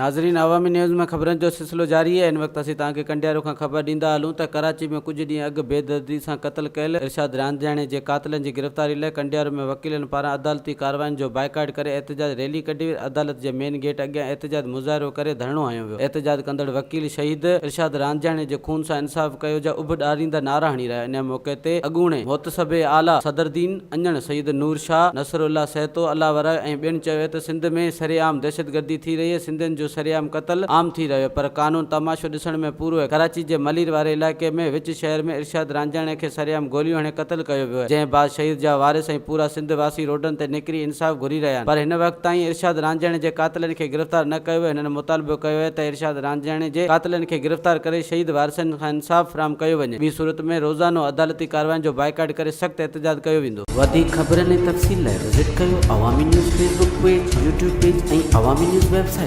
ناظرين عوامي نيوز ۾ خبرن جو سلسلو جاري آهي هن وقت اسين توهان کي ڪنڊيارو کان خبر ڏيندا هلون ته ڪراچي ۾ ڪجهه ڏينهن اڳ بيدردي سان قتل ڪيل ارشاد رانجهاڻي جي قاتلن جي گرفتاري لاء ڪنڊيارو ۾ وڪيلن پاران عدالتي ڪاررواين جو بائيڪاٽ ڪري احتجاج ريلي ڪڍي وئي عدالت جي مين گيٽ اڳيان احتجاج مظاهرو ڪري ڌرڻو هنيو ويو احتجاج ڪندڙ وڪيل شهيد ارشاد رانجهاڻي جي خون سان انصاف ڪيو جا اڀ ڏاريندڙ نعرا هڻي رهيا ان موقعي تي اڳوڻي محتسب اعليٰ صدرالدين اڃڻ، سيد نور شاهه، نصر الله سهتو، الله ورايو ۽ ٻين چيو ته سنڌ ۾ سرعام دهشتگردي ٿي رهي آهي، سنڌين جو سرعام قتل عام ٿي رهيو آهي پر قانون تماشو ڏسڻ ۾ پورو آهي، ڪراچي جي ملير واري علائقي ۾ وچ شهر ۾ ارشاد رانجهاڻي کي سرعام گوليون هڻي قتل ڪيو ويو آهي، جنهن بعد شهيد جا وارث ۽ پورا سنڌ واسي روڊن تي نڪري انصاف گهري رهيا آهن پر هن وقت تائين ارشاد رانجهاڻي جي قاتلن کي گرفتار نه ڪيو ويو، هنن مطالبو ڪيو آهي ته ارشاد رانجهاڻي جي قاتلن کي گرفتار ڪري شهيد وارثن کان انصاف فراهم ڪيو وڃي، ٻي صورت ۾ روزانو عدالتي ڪاررواين جو بائيڪاٽ ڪري سخت احتجاج ڪيو ويندو. وڌيڪ خبرن ۽ تفصيل لاء وزٽ ڪيو Awami news Facebook page, YouTube page ۽ Awami news website.